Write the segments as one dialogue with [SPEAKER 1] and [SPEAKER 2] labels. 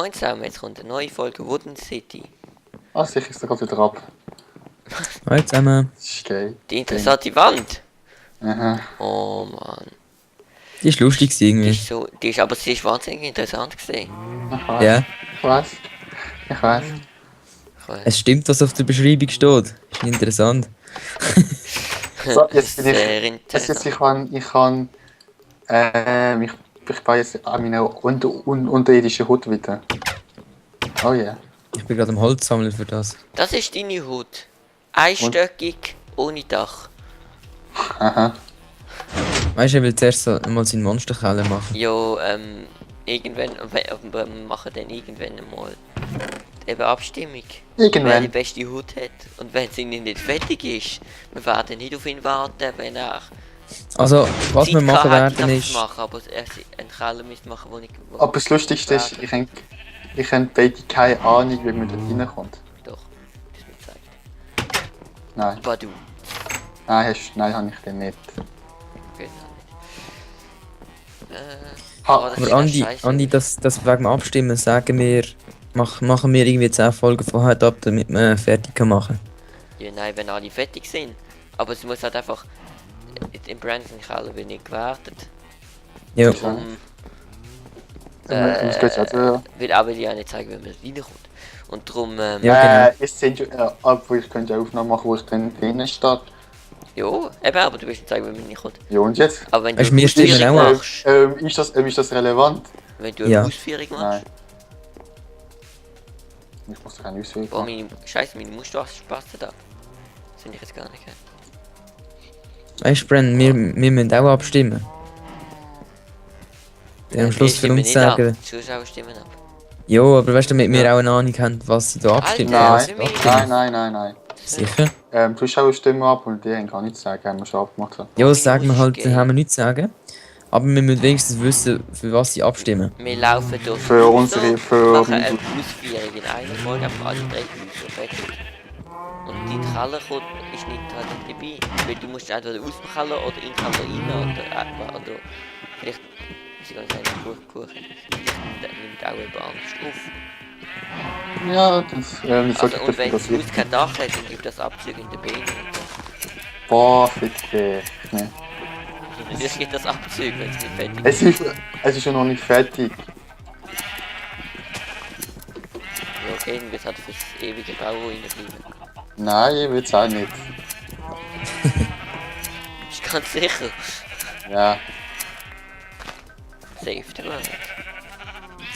[SPEAKER 1] Moin zusammen, jetzt kommt eine neue Folge Wooden City.
[SPEAKER 2] Ah, sicher ist da gerade wieder ab.
[SPEAKER 3] Hallo zusammen.
[SPEAKER 2] Das ist geil.
[SPEAKER 1] Die interessante Wand.
[SPEAKER 2] Aha.
[SPEAKER 1] Oh Mann.
[SPEAKER 3] Die ist lustig irgendwie.
[SPEAKER 1] Sie ist wahnsinnig interessant gesehen.
[SPEAKER 2] Ich weiß.
[SPEAKER 3] Ja.
[SPEAKER 2] Ich weiß. Ich weiß.
[SPEAKER 3] Es stimmt, was auf der Beschreibung steht. Ist interessant.
[SPEAKER 2] So, jetzt bin
[SPEAKER 1] Sehr
[SPEAKER 2] ich.
[SPEAKER 1] interessant.
[SPEAKER 2] Ich baue jetzt an meiner unterirdischen Hut wieder. Oh ja. Yeah.
[SPEAKER 3] Ich bin gerade am Holz sammeln für das.
[SPEAKER 1] Das ist deine Hut. Einstöckig, ohne Dach.
[SPEAKER 2] Aha.
[SPEAKER 3] Weißt du, er will zuerst so mal seinen Monsterkeller machen.
[SPEAKER 1] Jo, irgendwann, wir machen dann irgendwann mal eben Abstimmung. Wer die
[SPEAKER 2] Irgendwann.
[SPEAKER 1] beste Hut hat. Und wenn sie nicht fertig ist, wir werden nicht auf ihn warten, wenn er
[SPEAKER 3] Also, was wir
[SPEAKER 1] Zeit
[SPEAKER 3] machen
[SPEAKER 1] gehabt
[SPEAKER 3] werden
[SPEAKER 1] hätte,
[SPEAKER 3] ist...
[SPEAKER 1] machen, aber er einen Keller müsste machen, wo nicht...
[SPEAKER 2] Aber das Lustigste ist, ich habe beide keine Ahnung, wie man da reinkommt.
[SPEAKER 1] Doch, das mir gezeigt.
[SPEAKER 2] Nein.
[SPEAKER 1] Aber du.
[SPEAKER 2] Nein, habe ich den nicht.
[SPEAKER 1] Genau nicht.
[SPEAKER 2] Ha,
[SPEAKER 1] das
[SPEAKER 3] Aber
[SPEAKER 1] ist
[SPEAKER 3] Andi,
[SPEAKER 1] scheiße.
[SPEAKER 3] Andi, das wegen dem Abstimmen sagen wir... Machen wir irgendwie 10 Folgen von heute ab, damit wir fertig machen.
[SPEAKER 1] Ja, nein, wenn alle fertig sind. Aber es muss halt einfach... Im Brandon Keller wird nicht gewartet.
[SPEAKER 3] Ja.
[SPEAKER 2] Das geht jetzt auch.
[SPEAKER 1] Will aber ja nicht zeigen, wenn man reinkommt. Und darum...
[SPEAKER 3] Ja, genau.
[SPEAKER 2] Jetzt sind obwohl ich könnte eine Aufnahme machen, wo ich drinnen stehe.
[SPEAKER 1] Jo, eben, aber du willst nicht zeigen, wenn man reinkommt.
[SPEAKER 2] Ja, und jetzt?
[SPEAKER 1] Aber wenn du
[SPEAKER 3] Weißt du, wir
[SPEAKER 1] eine
[SPEAKER 3] stimmen
[SPEAKER 1] Ausführung
[SPEAKER 3] auch.
[SPEAKER 1] machst...
[SPEAKER 2] Ist das relevant?
[SPEAKER 1] Wenn du eine
[SPEAKER 3] Ja.
[SPEAKER 1] Ausführung machst...
[SPEAKER 2] Nein. Ich muss doch keine Ausführung
[SPEAKER 1] Boah,
[SPEAKER 2] machen.
[SPEAKER 1] meine Musterwasser spasst ab. Das finde ich jetzt gar nicht geil.
[SPEAKER 3] Weißt du, Bren, wir müssen auch abstimmen. Dann am Schluss für uns sagen...
[SPEAKER 1] Die Zuschauer stimmen ab.
[SPEAKER 3] Jo, aber weißt du, damit wir auch eine Ahnung haben, was sie da abstimmen.
[SPEAKER 1] Alter,
[SPEAKER 3] was sie
[SPEAKER 1] Nein.
[SPEAKER 3] abstimmen.
[SPEAKER 2] Nein.
[SPEAKER 3] Sicher?
[SPEAKER 2] Zuschauer stimmen ab und die haben gar nichts zu sagen, haben wir schon abgemacht.
[SPEAKER 3] Ja, das sagen wir halt,
[SPEAKER 1] Gay.
[SPEAKER 3] haben wir nichts zu sagen. Aber wir müssen wenigstens wissen, für was sie abstimmen.
[SPEAKER 1] Wir laufen durch
[SPEAKER 2] Für unsere- für
[SPEAKER 1] machen eine
[SPEAKER 2] unsere-
[SPEAKER 1] Ausführung in einer Folge, einfach alle 3 Häuser fertig. Und die Keller ist nicht halt nicht dabei. Weil du musst entweder aus dem Keller oder in den Keller rein oder vielleicht, ich kann nicht sagen, Kuchen. Das nimmt auch jemand anders auf.
[SPEAKER 2] Ja, das sollte
[SPEAKER 1] Also, und wenn
[SPEAKER 2] das
[SPEAKER 1] das Haus kein Dach hat, dann gibt das Abzug in den Beinen.
[SPEAKER 2] Boah, bitte. Nee.
[SPEAKER 1] Natürlich gibt das Abzug, wenn es nicht fertig ist.
[SPEAKER 2] Es ist ja noch nicht fertig.
[SPEAKER 1] Ja, okay, dann wird es halt fürs ewige Bau reinbleiben.
[SPEAKER 2] Nein, ich will es auch nicht.
[SPEAKER 1] Ist ganz sicher.
[SPEAKER 2] Ja.
[SPEAKER 1] Safe, der Welt.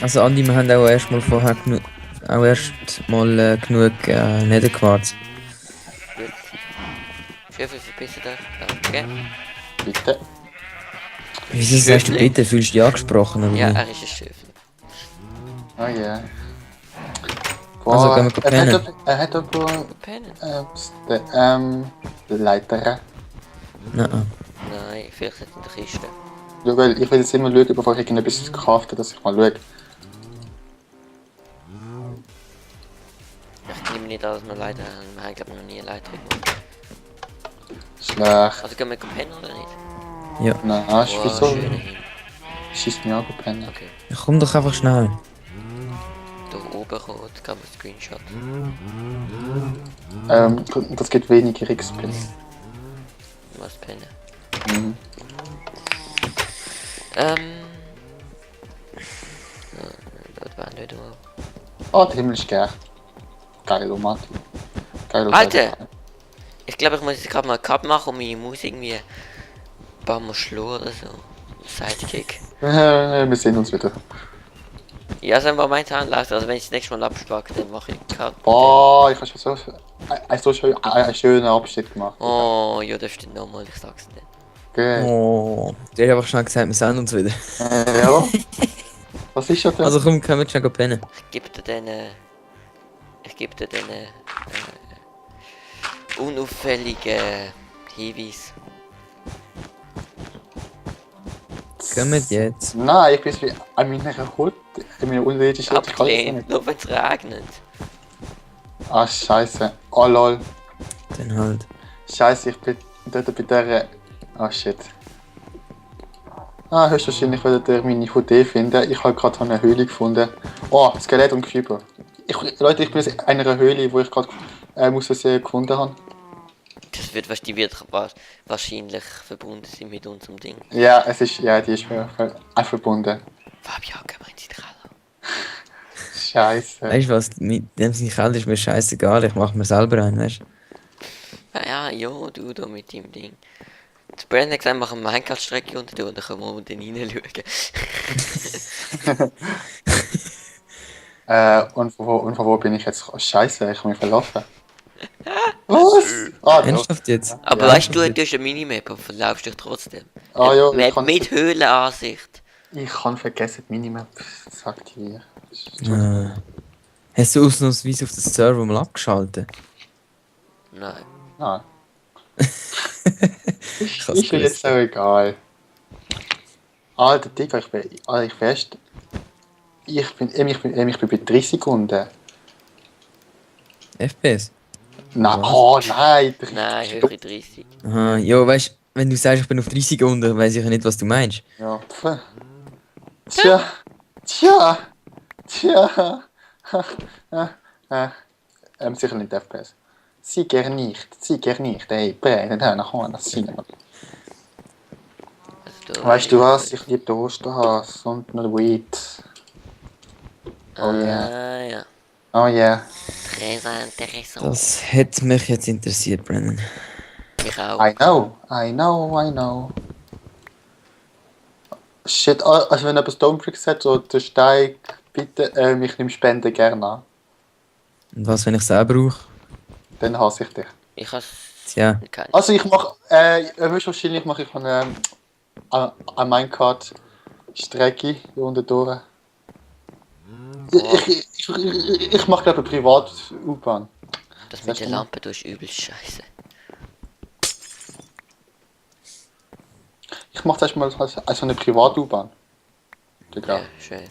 [SPEAKER 3] Also Andi, wir haben auch erst mal vorher genug Netherquarz.
[SPEAKER 1] Gut. Schöpfe verpissen darf. Danke.
[SPEAKER 2] Bitte.
[SPEAKER 3] Wieso sagst du bitte? Fühlst du dich angesprochen oder
[SPEAKER 1] Ja,
[SPEAKER 3] wie?
[SPEAKER 1] er ist ein Schöpfe.
[SPEAKER 2] Oh ja.
[SPEAKER 3] Also, gehen wir pennen.
[SPEAKER 2] Er hat aber
[SPEAKER 1] Pennen?
[SPEAKER 2] Leiter.
[SPEAKER 3] Nein.
[SPEAKER 1] Nein, vielleicht in der Kiste.
[SPEAKER 2] Ja, weil ich will jetzt immer schauen, bevor ich irgendetwas kaufe, dass ich mal schaue.
[SPEAKER 1] Ich nehme nicht alles noch Leiter an. Wir haben, glaube ich, noch nie eine Leiter gemacht.
[SPEAKER 2] Schlecht.
[SPEAKER 1] Also gehen wir pennen oder nicht?
[SPEAKER 3] Ja.
[SPEAKER 2] Nein,
[SPEAKER 1] Boah,
[SPEAKER 2] wieso?
[SPEAKER 1] schöner Hin.
[SPEAKER 2] Schießt mich an, pennen.
[SPEAKER 1] Okay.
[SPEAKER 3] Ja, komm doch einfach schnell.
[SPEAKER 1] Da oben kommt, kann man Screenshot.
[SPEAKER 2] Das gibt weniger XP.
[SPEAKER 1] Was pennen.
[SPEAKER 2] Mhm.
[SPEAKER 1] Dort waren wir drauf.
[SPEAKER 2] Oh, der Himmel ist geil. Geil, Mati. Geil,
[SPEAKER 1] Alter! Ich glaube, ich muss jetzt gerade mal einen Cut machen und meine Maus irgendwie ein paar Mal schlagen oder so. Sidekick.
[SPEAKER 2] Wir sehen uns wieder.
[SPEAKER 1] Ja, so war mein Anlauf. Also wenn ich das nächste Mal abspacke, dann mache ich einen Cut.
[SPEAKER 2] Boah, ich habe schon einen schönen Abschnitt gemacht.
[SPEAKER 1] Oh, ja, das stimmt nochmal, ich sag's dir.
[SPEAKER 2] Geil.
[SPEAKER 3] Oh. Der hat einfach schnell gesagt, wir sehen uns wieder.
[SPEAKER 2] Ja. Was ist das denn?
[SPEAKER 3] Also komm, können wir schnell pennen.
[SPEAKER 1] Ich gebe dir den unauffälligen Hinweis.
[SPEAKER 3] Gehen wir jetzt.
[SPEAKER 2] Nein, ich bin wie an meiner Hut, in meiner unterirdischen Hut. Ich kann das
[SPEAKER 1] Abgelehnt,
[SPEAKER 2] nicht.
[SPEAKER 1] nur wenn es regnet.
[SPEAKER 2] Ah, scheiße. Oh lol.
[SPEAKER 3] Dann halt.
[SPEAKER 2] Scheiße, ich bin dort bei der... Oh shit. höchstwahrscheinlich werdet ihr meine Idee finden. Ich habe gerade eine Höhle gefunden. Oh, Skelett und Creeper. Leute, ich bin jetzt in einer Höhle, wo ich gerade muss gefunden habe.
[SPEAKER 1] Das wird, die wird wahrscheinlich verbunden sein mit unserem Ding.
[SPEAKER 2] Ja, die ist auch verbunden.
[SPEAKER 1] Fabian, meint sie Keller?
[SPEAKER 2] Scheiße.
[SPEAKER 3] Weißt du was, mit dem sein Keller ist mir scheißegal, ich mach mir selber einen, weißt du?
[SPEAKER 1] Ja, du da mit dem Ding. Das Brandon hat gesagt, machen wir eine Minecraft-Strecke unter da, dann können wir unten reinschauen.
[SPEAKER 2] Und von wo bin ich jetzt? Oh, Scheiße, ich habe mich verlaufen. Was? Ah, da.
[SPEAKER 3] Ernsthaft jetzt?
[SPEAKER 1] Aber
[SPEAKER 2] Ja,
[SPEAKER 1] weißt du, du hast eine Minimap, aber verlaufst dich trotzdem.
[SPEAKER 2] Ah ja,
[SPEAKER 1] Map mit Höhlenansicht.
[SPEAKER 2] ich kann vergessen, die Minimap zu aktivieren.
[SPEAKER 3] Hast du ausnahmsweise auf den Server mal abgeschaltet?
[SPEAKER 1] Nein.
[SPEAKER 2] Ah.
[SPEAKER 3] Ich
[SPEAKER 2] Ist mir jetzt auch egal. Alter Digga, ich bin fest. Ich bin bei 3 Sekunden.
[SPEAKER 3] FPS?
[SPEAKER 2] Nein, oh nein.
[SPEAKER 1] Nein, höhere 30.
[SPEAKER 3] Aha, ja, weißt du, wenn du sagst, ich bin auf 30 Sekunden, weiß ich ja nicht, was du meinst.
[SPEAKER 2] Ja, pf. Tja. Sicher nicht FPS. Sicher nicht, ey, brennen da nach vorne, das sind wir. Weißt du was, ich liebe den Osterhase und noch Weed. Oh yeah.
[SPEAKER 1] Ja.
[SPEAKER 2] Oh yeah.
[SPEAKER 1] Très interessant.
[SPEAKER 3] Das hätte mich jetzt interessiert, Brennan.
[SPEAKER 1] Mich auch.
[SPEAKER 2] I know. Shit, also wenn jemand Stonebricks hat oder den Steig, bitte, ich nehme Spenden gerne an.
[SPEAKER 3] Und was, wenn ich es auch brauche?
[SPEAKER 2] Dann hasse ich dich.
[SPEAKER 1] Ich has
[SPEAKER 3] Tja,
[SPEAKER 1] keine.
[SPEAKER 2] Also ich mache, wahrscheinlich mache ich eine Minecart-Strecke hier unten durch. Ich mache glaube ich Privat-U-Bahn.
[SPEAKER 1] Das mit der Lampe, du ist übel scheiße.
[SPEAKER 2] Ich mache das mal als eine Privat-U-Bahn. Digga.
[SPEAKER 1] Ja, schön.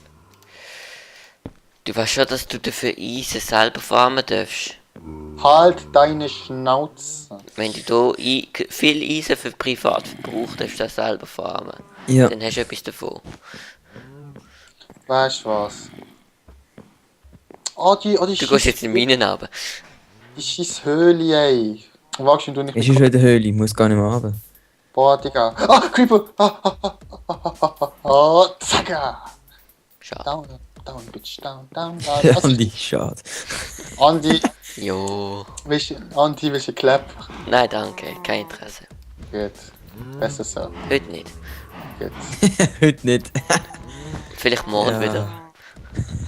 [SPEAKER 1] Du weißt schon, dass du dafür Eisen selber farmen darfst.
[SPEAKER 2] Halt deine Schnauze.
[SPEAKER 1] Wenn du da viel Eisen für Privatverbrauch darfst du das selber farmen.
[SPEAKER 3] ja.
[SPEAKER 1] Dann hast du etwas davon.
[SPEAKER 2] Weißt du was? Oh, die
[SPEAKER 1] Du gehst jetzt in Minen runter.
[SPEAKER 2] Die scheiß Höhle, ey. Wagst du nicht
[SPEAKER 3] Ist schon in der Höhle, ich muss gar nicht mehr runter.
[SPEAKER 2] Boah, Digga. Ah, Creeper! Oh, Zacker!
[SPEAKER 1] Schade.
[SPEAKER 2] Down, bitch, down.
[SPEAKER 3] Andi, schade.
[SPEAKER 2] Andi,
[SPEAKER 1] Jo.
[SPEAKER 2] willst du Clap?
[SPEAKER 1] Nein, danke. Kein Interesse.
[SPEAKER 2] Gut. Besser so.
[SPEAKER 1] Heute nicht.
[SPEAKER 2] Gut.
[SPEAKER 3] Heute nicht.
[SPEAKER 1] Vielleicht morgen
[SPEAKER 3] Ja.
[SPEAKER 1] wieder.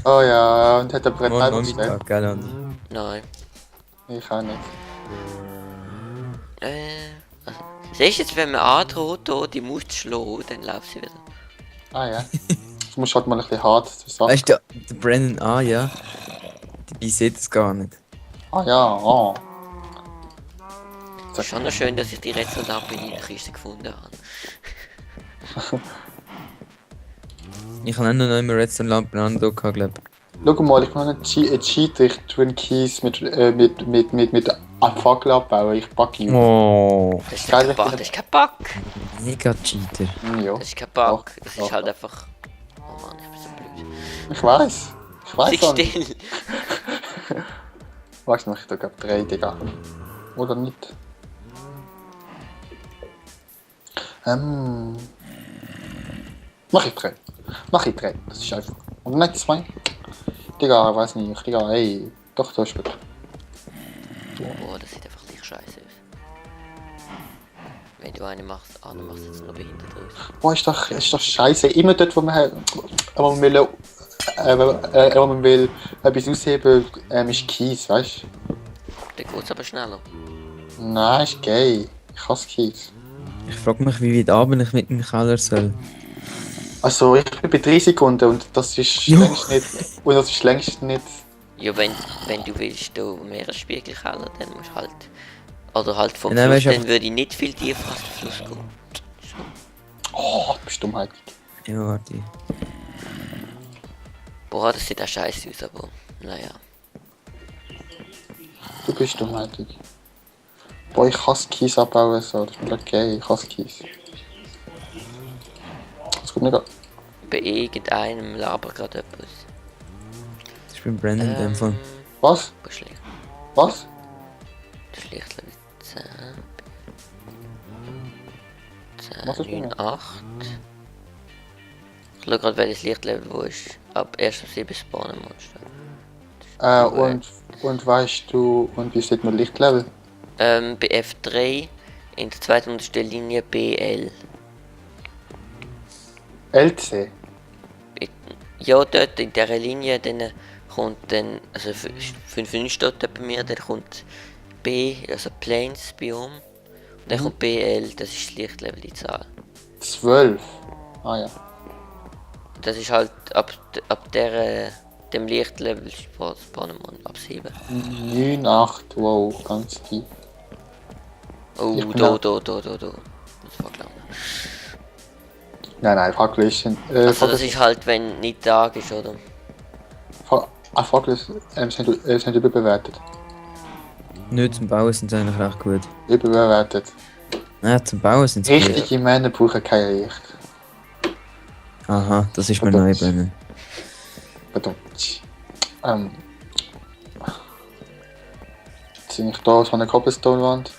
[SPEAKER 2] Oh ja, und hat der Brett
[SPEAKER 3] Morgen
[SPEAKER 2] bestellt?
[SPEAKER 3] Nachmittag, gell, Andi?
[SPEAKER 1] Nein.
[SPEAKER 2] Ich auch nicht.
[SPEAKER 1] Siehst du jetzt, wenn man androht, hier die Maus zu schlagen, dann läuft sie wieder.
[SPEAKER 2] Ah ja. Du musst halt mal ein bisschen hart zur Sache.
[SPEAKER 3] Weißt du, der Brennan, ja. Dabei sieht es gar nicht.
[SPEAKER 2] Ah ja, oh.
[SPEAKER 1] Es ist schon noch schön, dass ich die Rätsellampe in der Kiste gefunden habe.
[SPEAKER 3] Ich habe auch noch immer Redstone-Lampen an, glaube ich.
[SPEAKER 2] Schau mal, ich kann einen Cheat, ich tue einen Kies mit einem Fackel abbauen, ich packe ihn.
[SPEAKER 3] Oh,
[SPEAKER 1] Das ist
[SPEAKER 2] Geil,
[SPEAKER 1] kein Bug. Das ist kein Bug.
[SPEAKER 3] mega Cheater.
[SPEAKER 2] Ja,
[SPEAKER 1] Das ist kein Bug.
[SPEAKER 2] Doch,
[SPEAKER 1] Das
[SPEAKER 2] doch,
[SPEAKER 1] ist halt
[SPEAKER 2] doch.
[SPEAKER 1] einfach... Oh Mann, ich bin so blöd.
[SPEAKER 2] ich weiß.
[SPEAKER 1] Sei
[SPEAKER 2] Andi.
[SPEAKER 1] still.
[SPEAKER 2] Warte noch, ich tue glaube 3, Digga. Oder nicht? Mach ich 3. Das ist einfach. Und nicht 2. Digga, ich weiß nicht. Digga, ey. Doch, das ist gut.
[SPEAKER 1] Boah, das sieht einfach nicht scheiße aus. Wenn du eine machst, machst du jetzt noch behindert aus.
[SPEAKER 2] Boah, ist doch scheiße. Immer dort, wo man will etwas ausheben, ist Kies, weißt du?
[SPEAKER 1] Dann geht's aber schneller.
[SPEAKER 2] Nein, ist gay. Ich hasse Kies.
[SPEAKER 3] Ich frage mich, wie weit Abend ich mit dem Keller soll.
[SPEAKER 2] Also, ich bin bei 3 Sekunden und das ist
[SPEAKER 3] Jo.
[SPEAKER 2] längst nicht.
[SPEAKER 1] Ja, wenn du willst, da Meeresspiegelkeller, dann musst du halt... Oder halt vom
[SPEAKER 3] Nein,
[SPEAKER 1] Fluss,
[SPEAKER 3] weißt du,
[SPEAKER 1] dann würde ich nicht viel tiefer als der Fluss gehen.
[SPEAKER 2] Oh, du bist dummheit.
[SPEAKER 3] Ja, warte.
[SPEAKER 1] Boah, das sieht auch scheiße aus, aber... Naja.
[SPEAKER 2] Du bist dummheit. Boah, ich hasse Kies abbauen, so. Das ist mir gay. Ich hasse Kies. nicht.
[SPEAKER 1] Bei irgendeinem Laber gerade etwas.
[SPEAKER 3] Das ist beim Brandon in dem Fall.
[SPEAKER 2] Was?
[SPEAKER 1] Wo ist Licht?
[SPEAKER 2] Was?
[SPEAKER 1] Das Licht Level 10.
[SPEAKER 2] Was ist
[SPEAKER 1] 10, 9,
[SPEAKER 2] das?
[SPEAKER 1] 8. Ich schau gerade welches Lichtlevel wo ist. Ab 1.7 spawnen Monster.
[SPEAKER 2] Und weißt du, und wie sieht man Lichtlevel?
[SPEAKER 1] Bei F3 in der zweiten unterste Linie BL.
[SPEAKER 2] LC?
[SPEAKER 1] Ja, dort in dieser Linie dann kommt dann, also 5 steht da bei mir, dann kommt B, also Plains Biom. Und dann kommt BL, das ist das Lichtlevel, die Zahl.
[SPEAKER 2] 12. Ah ja.
[SPEAKER 1] Das ist halt ab dem Lichtlevel spawnen wir ab 7.
[SPEAKER 2] 9, 8, wow, ganz tief.
[SPEAKER 1] Oh,
[SPEAKER 2] Ich bin
[SPEAKER 1] da.
[SPEAKER 2] auch-
[SPEAKER 1] Das war klar.
[SPEAKER 2] Nein, Fackel ist...
[SPEAKER 1] Also das ist halt, wenn nicht Tag ist, oder?
[SPEAKER 2] Fackel sind überbewertet.
[SPEAKER 3] Nicht zum Bauen sind sie eigentlich recht gut.
[SPEAKER 2] Überbewertet.
[SPEAKER 3] Nein, zum Bauen sind sie gut.
[SPEAKER 2] Richtige Männer brauchen kein Licht.
[SPEAKER 3] Aha, das ist mir neu, Brandon.
[SPEAKER 2] Verdammt. Jetzt bin ich da aus einer Cobblestone-Wand.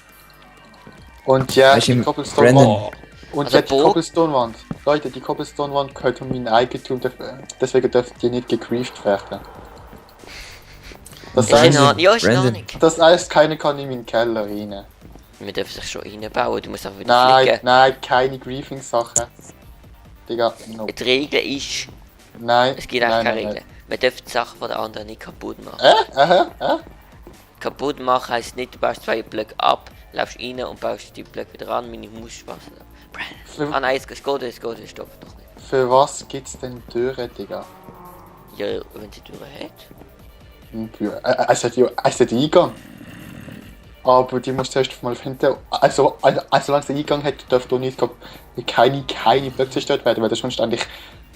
[SPEAKER 2] Und ja,
[SPEAKER 3] Weißt du,
[SPEAKER 2] die
[SPEAKER 3] Brandon.
[SPEAKER 2] Cobblestone-Wand. Und
[SPEAKER 1] Also
[SPEAKER 2] jetzt die
[SPEAKER 1] Bo-
[SPEAKER 2] Cobblestone-Wand. Leute, die Cobblestone-Wand gehört von meinem Eigentum, deswegen dürfen die nicht gegrieft werden. Das
[SPEAKER 1] Ist in
[SPEAKER 2] heißt,
[SPEAKER 1] Ordnung. Ja, ist in
[SPEAKER 3] Brandon.
[SPEAKER 1] Ordnung.
[SPEAKER 2] das heißt, keiner kann in meinen Keller rein.
[SPEAKER 1] Wir dürfen sich schon reinbauen, du musst einfach wieder
[SPEAKER 2] Nein,
[SPEAKER 1] fliegen.
[SPEAKER 2] nein, keine Griefing-Sachen. Digga, no.
[SPEAKER 1] Die Regel ist,
[SPEAKER 2] Nein.
[SPEAKER 1] es gibt eigentlich
[SPEAKER 2] nein,
[SPEAKER 1] keine
[SPEAKER 2] nein,
[SPEAKER 1] Regeln. Man darf die Sachen von den anderen nicht kaputt machen.
[SPEAKER 2] Nein.
[SPEAKER 1] Kaputt machen heisst nicht, du baust 2 Blöcke ab, laufst rein und baust die Blöcke wieder an, meine Maus Spaß. Ah nein, es geht, stopp doch nicht.
[SPEAKER 2] Für was gibt's denn Türen, Digga?
[SPEAKER 1] Ja, wenn sie Türen hat.
[SPEAKER 2] Es hat den Eingang. Aber die musst du erst mal finden. Also solange es den Eingang hat, darf da nicht keine Blöcke zerstört werden, weil das sonst eigentlich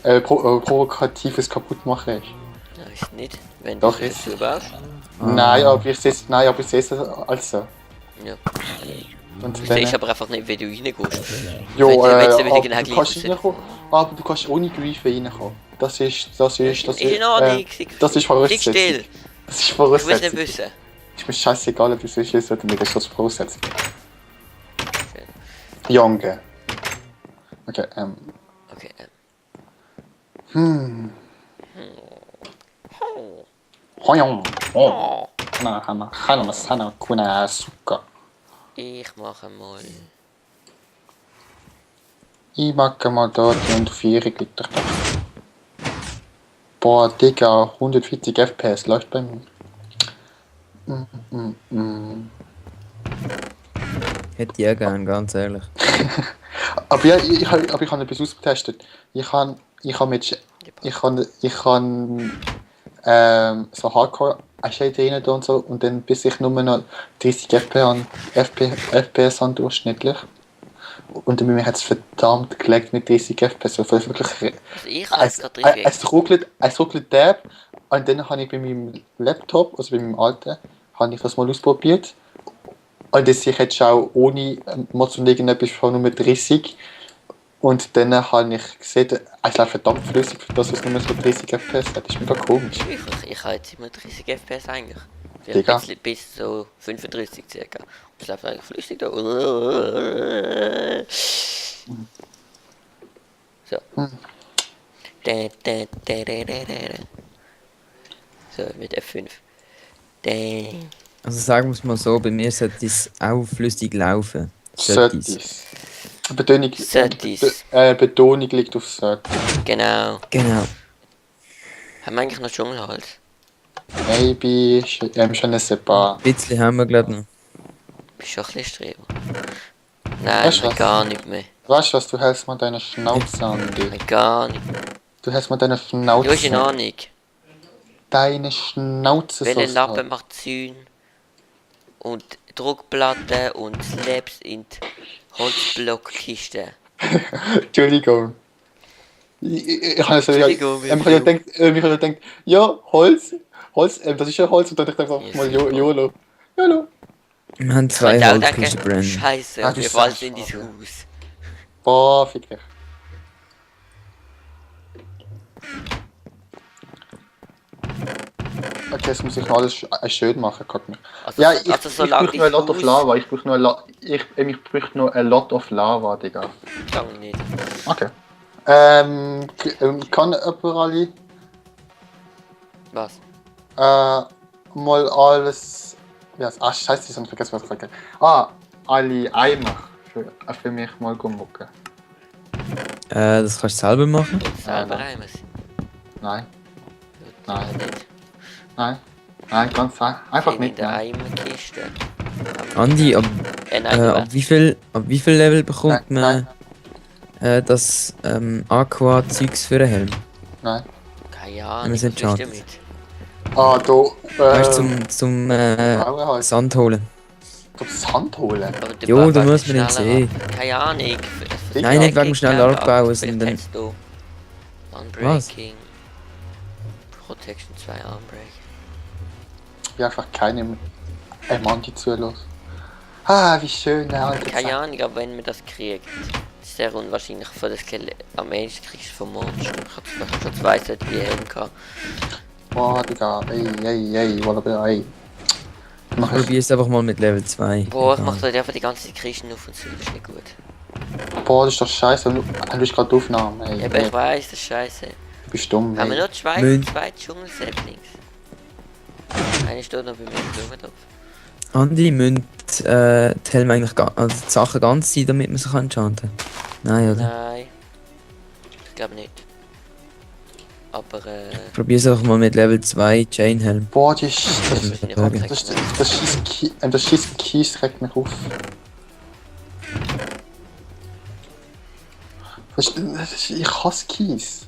[SPEAKER 2] provokatives Kaputtmachen ist.
[SPEAKER 1] Ja, ist nicht, wenn
[SPEAKER 2] Doch,
[SPEAKER 1] du
[SPEAKER 2] ist.
[SPEAKER 1] es baust.
[SPEAKER 2] Nein, aber ich sehe es als so.
[SPEAKER 1] Ja.
[SPEAKER 2] Und
[SPEAKER 1] Du
[SPEAKER 2] dann,
[SPEAKER 1] siehst aber einfach nicht, wie du reingehst.
[SPEAKER 2] jo,
[SPEAKER 1] wenn du wieder
[SPEAKER 2] aber
[SPEAKER 1] genau
[SPEAKER 2] du kannst
[SPEAKER 1] gleich
[SPEAKER 2] reinkommen, aber du kannst ohne Griefen reinkommen. Das ist
[SPEAKER 1] in Ordnung.
[SPEAKER 2] das ist
[SPEAKER 1] Lieg
[SPEAKER 2] Voraussetzung.
[SPEAKER 1] still.
[SPEAKER 2] Das ist
[SPEAKER 1] Ich will es nicht
[SPEAKER 2] Voraussetzung.
[SPEAKER 1] wissen.
[SPEAKER 2] Ist mir scheißegal, ob es ist oder nicht, das ist das Voraussetzung. Junge. Okay,
[SPEAKER 1] Okay,
[SPEAKER 2] Hoyong. Oh. Hana, kuna suka.
[SPEAKER 1] ich mache mal.
[SPEAKER 2] Ich mag mal dort und 4 Liter. Boah, Digga, 140 FPS läuft bei mir.
[SPEAKER 3] Hätte ich auch gern, ganz ehrlich.
[SPEAKER 2] Aber ja, ich habe etwas ausgetestet. Ich habe so Hardcore Shade rein und so und dann bis ich nur noch 30 FPS an durchschnittlich. Und bei mir hat es verdammt gelegt mit 30 FPS. Also wirklich,
[SPEAKER 1] Also ich habe es gerade drin.
[SPEAKER 2] es ruckelt derb. Und dann habe ich bei meinem Laptop, also bei meinem alten, habe ich das mal ausprobiert. Und das ich jetzt auch ohne mal zu irgendetwas von nur 30. Und dann habe ich gesehen, es läuft verdammt flüssig, für das, was nur so 30 FPS hat. Das ist mega komisch.
[SPEAKER 1] Ich habe jetzt immer 30 FPS eigentlich.
[SPEAKER 2] Digga.
[SPEAKER 1] Ein bisschen bis so 35 circa. Es läuft eigentlich flüssig da. So. So, mit F5.
[SPEAKER 3] Also sagen wir es mal so, bei mir sollte es auch flüssig laufen. Sollte es.
[SPEAKER 2] Söttis. Betonung,
[SPEAKER 1] Söttis.
[SPEAKER 2] Betonung liegt auf Söttis.
[SPEAKER 1] Genau.
[SPEAKER 3] Genau.
[SPEAKER 1] Haben wir eigentlich noch Dschungelholz?
[SPEAKER 2] Maybe, je ne sais pas.
[SPEAKER 3] Ein bisschen haben wir glaube noch.
[SPEAKER 1] Bist du schon ein bisschen Streber? Nein,
[SPEAKER 2] Weißt du was?
[SPEAKER 1] gar nicht mehr.
[SPEAKER 2] Weißt du was, du hältst mal deine Schnauze an dich.
[SPEAKER 1] Gar nicht.
[SPEAKER 2] Du hältst mal deine
[SPEAKER 1] Du hast eine
[SPEAKER 2] Schnauze.
[SPEAKER 1] Ahnung.
[SPEAKER 2] Deine Schnauze
[SPEAKER 1] Welche
[SPEAKER 2] sollst du
[SPEAKER 1] Lappen
[SPEAKER 2] haben.
[SPEAKER 1] macht Zäune und Druckplatten und Slabs in die Holzblockkiste?
[SPEAKER 2] Entschuldigung. Ich habe so,
[SPEAKER 1] Entschuldigung,
[SPEAKER 2] ich habe gedacht, ja, Holz, das ist ja Holz und dann dachte ich einfach
[SPEAKER 1] Yes,
[SPEAKER 2] mal
[SPEAKER 1] ja.
[SPEAKER 2] YOLO.
[SPEAKER 3] Wir haben
[SPEAKER 1] Ich
[SPEAKER 3] zwei
[SPEAKER 1] könnte auch
[SPEAKER 3] Holzkisten,
[SPEAKER 1] denken,
[SPEAKER 3] Brandon.
[SPEAKER 1] Scheiße,
[SPEAKER 2] Ah, du
[SPEAKER 1] wir fallen
[SPEAKER 2] sagst
[SPEAKER 1] in dein
[SPEAKER 2] schon,
[SPEAKER 1] Haus.
[SPEAKER 2] Boah, fick dich. Okay, jetzt muss ich alles schön machen.
[SPEAKER 1] Also,
[SPEAKER 2] Ja, ich
[SPEAKER 1] solange
[SPEAKER 2] brauche noch a lot of
[SPEAKER 1] Haus-
[SPEAKER 2] Lava. Ich brauche noch a lot of Lava, Digga.
[SPEAKER 1] Sag nicht.
[SPEAKER 2] Okay. Kann jemand alle
[SPEAKER 1] Was?
[SPEAKER 2] mal alles... Ja, scheiße, ich habe vergessen, was ich sage. Alle Eimer für mich mal mucken.
[SPEAKER 3] Das kannst du selber machen.
[SPEAKER 1] Selber
[SPEAKER 2] nein.
[SPEAKER 1] reimen.
[SPEAKER 2] Nein,
[SPEAKER 1] Nein.
[SPEAKER 2] Nein.
[SPEAKER 1] Nicht.
[SPEAKER 2] nein, ganz einfach
[SPEAKER 1] In
[SPEAKER 2] nicht.
[SPEAKER 1] der
[SPEAKER 2] Nein.
[SPEAKER 1] Eimerkiste.
[SPEAKER 3] Andi,
[SPEAKER 1] Nein,
[SPEAKER 3] ab wie viel Level bekommt
[SPEAKER 2] Nein,
[SPEAKER 3] man das Aqua-Zeugs für einen Helm?
[SPEAKER 2] nein.
[SPEAKER 1] keine
[SPEAKER 3] Wenn
[SPEAKER 1] Ahnung,
[SPEAKER 3] man's
[SPEAKER 1] was ist
[SPEAKER 3] enchantet.
[SPEAKER 1] damit?
[SPEAKER 3] Weißt du,
[SPEAKER 2] Da,
[SPEAKER 3] zum
[SPEAKER 2] Frauen halt.
[SPEAKER 3] Sand holen.
[SPEAKER 2] Das Sand holen.
[SPEAKER 1] Aber der
[SPEAKER 3] Jo,
[SPEAKER 1] Bau
[SPEAKER 3] du
[SPEAKER 1] wird
[SPEAKER 3] musst mir den
[SPEAKER 1] schneller
[SPEAKER 3] sehen.
[SPEAKER 1] ab. Keine Ahnung.
[SPEAKER 3] Nein, nicht wegen dem schnellen Abbauen,
[SPEAKER 1] Vielleicht
[SPEAKER 3] sondern...
[SPEAKER 1] hast du Unbreaking. Protection 2 Unbreak.
[SPEAKER 2] Ich bin einfach keinem Manti zulos. Wie schön, Alter.
[SPEAKER 1] Keine Ahnung, aber wenn man das kriegt, ist sehr unwahrscheinlich von das Skelett. Am Ende kriegst du vom Monster. Ich hab schon 2 solche Helm gehabt.
[SPEAKER 2] Boah, Digga, ey, walla, ey. Mach ich.
[SPEAKER 3] Probier es einfach mal mit Level 2.
[SPEAKER 1] Boah, ich mach da einfach die ganze Zeit Kisten auf und so, das ist nicht gut.
[SPEAKER 2] Boah, das ist doch scheiße, du bist gerade Aufnahmen, ey.
[SPEAKER 1] Ja, aber ich weiss, das ist scheiße.
[SPEAKER 2] Du bist dumm,
[SPEAKER 1] Haben wir
[SPEAKER 2] ey.
[SPEAKER 1] noch zwei
[SPEAKER 3] Müll.
[SPEAKER 1] Dschungelsaplings? Eine steht noch bei mir im Blumentopf.
[SPEAKER 3] Andi, müssen die Helme eigentlich also die Sachen ganz sein, damit man sie enchanten kann? Nein, oder?
[SPEAKER 1] Nein. Ich glaube nicht. Aber
[SPEAKER 3] Probier es einfach mal mit Level 2 Chainhelm.
[SPEAKER 2] Boah,
[SPEAKER 1] das ist nicht korrekt.
[SPEAKER 2] das schießt Kies regt mich auf. Ich hasse Kies.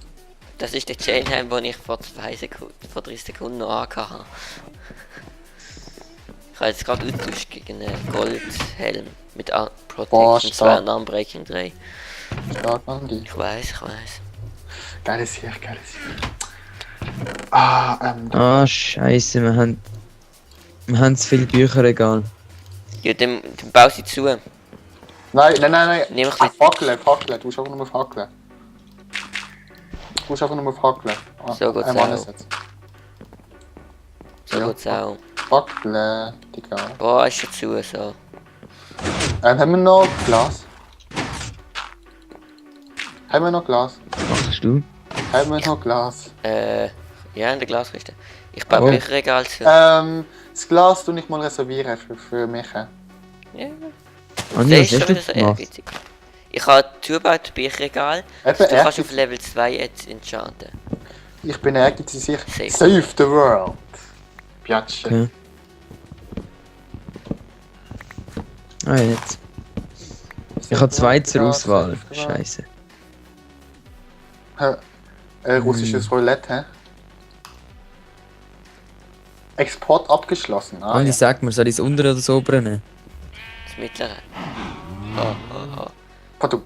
[SPEAKER 1] Das ist der Chainhelm, den ich vor 30 Sekunden noch angehabt habe. Ich habe jetzt gerade austauscht gegen einen Goldhelm mit
[SPEAKER 2] Boah,
[SPEAKER 1] Protection 2
[SPEAKER 2] stark.
[SPEAKER 1] und Unbreaking 3.
[SPEAKER 2] Stark, Andi.
[SPEAKER 1] Ich weiß.
[SPEAKER 2] Geiles hier.
[SPEAKER 3] Scheiße, wir haben zu viele Bücherregal.
[SPEAKER 1] Ja, dann bau sie zu.
[SPEAKER 2] Nein.
[SPEAKER 1] Nimm ich
[SPEAKER 2] Fackeln. Du musst einfach nur fackeln.
[SPEAKER 1] So geht's
[SPEAKER 2] Mann
[SPEAKER 1] auch.
[SPEAKER 2] ist jetzt.
[SPEAKER 1] So
[SPEAKER 2] Ja.
[SPEAKER 1] geht's auch.
[SPEAKER 2] Fackeln, Digga.
[SPEAKER 1] Boah, ist schon zu, so.
[SPEAKER 2] Haben wir noch Glas?
[SPEAKER 3] Machst du?
[SPEAKER 1] Ja, in der Glaskiste. Ich baue
[SPEAKER 3] Oh.
[SPEAKER 1] Bücherregal zu.
[SPEAKER 2] Das Glas tu ich mal reservieren für mich.
[SPEAKER 1] Ja.
[SPEAKER 3] Andi,
[SPEAKER 1] Das ist
[SPEAKER 3] was
[SPEAKER 1] schon
[SPEAKER 3] hast
[SPEAKER 1] wieder
[SPEAKER 3] du
[SPEAKER 1] so
[SPEAKER 3] gemacht?
[SPEAKER 1] ehrgeizig. Ich habe zugebaut Bücherregal.
[SPEAKER 2] Eben,
[SPEAKER 1] Du kannst
[SPEAKER 2] ehrgeizig.
[SPEAKER 1] auf Level 2 jetzt enchanten.
[SPEAKER 2] Ich bin ehrgeizig.
[SPEAKER 1] Safe.
[SPEAKER 2] Save the world. Piatsche.
[SPEAKER 3] Okay. Jetzt. Ich habe 2 zur Auswahl. Scheiße.
[SPEAKER 2] Russisches Roulette, hä? Export abgeschlossen.
[SPEAKER 3] Andi,
[SPEAKER 2] Ja.
[SPEAKER 3] sag mir, soll ich das untere oder das obere nehmen?
[SPEAKER 1] Das mittlere.
[SPEAKER 2] Pardon.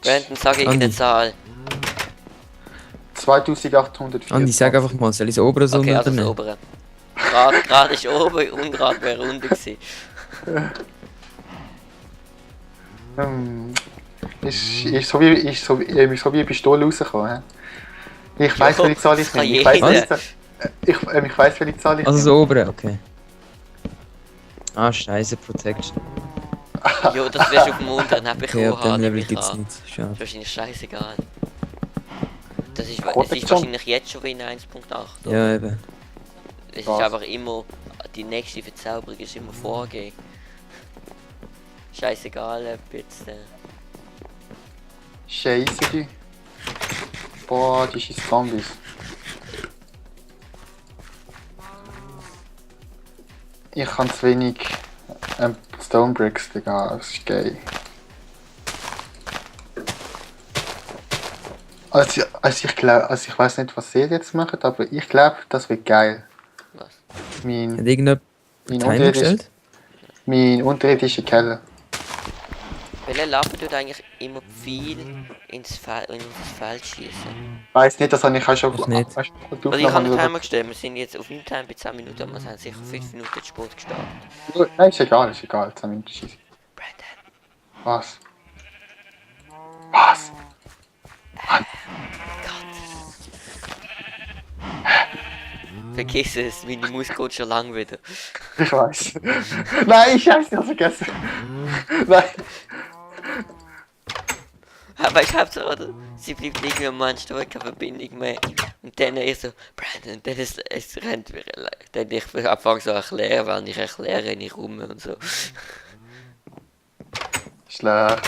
[SPEAKER 1] Brandon, sag
[SPEAKER 3] Andi.
[SPEAKER 1] irgendeine Zahl.
[SPEAKER 2] 2804.
[SPEAKER 3] Andi, sag einfach mal, soll ich das obere oder das
[SPEAKER 1] Okay,
[SPEAKER 3] untere
[SPEAKER 1] also das
[SPEAKER 3] nehmen?
[SPEAKER 1] obere. Gerade ist oben, ungerade wäre unten gewesen.
[SPEAKER 2] Ist so wie eine Pistole rausgekommen, hä? Ich weiss,
[SPEAKER 1] Jo,
[SPEAKER 2] welche Zahl ich
[SPEAKER 1] das kann
[SPEAKER 2] nehme. Ich weiss,
[SPEAKER 1] jeder.
[SPEAKER 2] ich weiss, welche Zahl ich
[SPEAKER 3] Also das
[SPEAKER 2] nehme.
[SPEAKER 3] obere, okay. Scheiße, Protection.
[SPEAKER 1] Jo, das wärst du auf dem unteren, hab ich
[SPEAKER 3] Okay, ab
[SPEAKER 1] auch
[SPEAKER 3] dem
[SPEAKER 1] haben,
[SPEAKER 3] Level
[SPEAKER 1] nehme ich
[SPEAKER 3] gibt's
[SPEAKER 1] an.
[SPEAKER 3] nicht.
[SPEAKER 1] Das
[SPEAKER 3] Schade.
[SPEAKER 1] ist wahrscheinlich scheißegal. Es ist
[SPEAKER 2] Protection.
[SPEAKER 1] wahrscheinlich jetzt schon wie in 1.8. oder?
[SPEAKER 3] Ja, eben.
[SPEAKER 1] Es ist
[SPEAKER 2] Was?
[SPEAKER 1] einfach immer, die nächste Verzauberung ist immer vorgehen. Scheißegal, ob jetzt...
[SPEAKER 2] Scheiße, die. Boah, die schießt Zombies. Ich habe zu wenig Stone Bricks, Digga. Das ist geil. Also ich weiß nicht, was ihr jetzt macht, aber ich glaube, das wird geil.
[SPEAKER 1] Was?
[SPEAKER 2] Mein,
[SPEAKER 3] Hat irgendjemand
[SPEAKER 2] mein,
[SPEAKER 3] Timer
[SPEAKER 2] unterirdischer,
[SPEAKER 3] gestellt?
[SPEAKER 2] mein unterirdischer Keller.
[SPEAKER 1] Welche Lappe tut eigentlich immer viel ins Feld schießen?
[SPEAKER 2] Weiß nicht, das habe ich auch schon.
[SPEAKER 3] Ich nicht.
[SPEAKER 2] Weißt du,
[SPEAKER 1] Also ich habe einen Timer gestellt, wir sind jetzt auf meinem Timer bei 10 Minuten, aber wir haben sicher 5 Minuten den Sport gestartet.
[SPEAKER 2] Nein, ist egal, 10 Minuten schießen.
[SPEAKER 1] Brandon,
[SPEAKER 2] Was? Was?
[SPEAKER 1] Gott. Vergiss es, meine Maus geht schon lang wieder.
[SPEAKER 2] Ich weiß. Nein, ich hab's nicht vergessen. Nein.
[SPEAKER 1] Aber ich hab's oder? Sie bleibt irgendwie am Mann stehen, keine Verbindung mehr. Und dann ist so, Brandon, dann ist es rennt wieder. Dann ich anfange so erklären, wenn ich erkläre, ich rum und so.
[SPEAKER 2] Schlecht.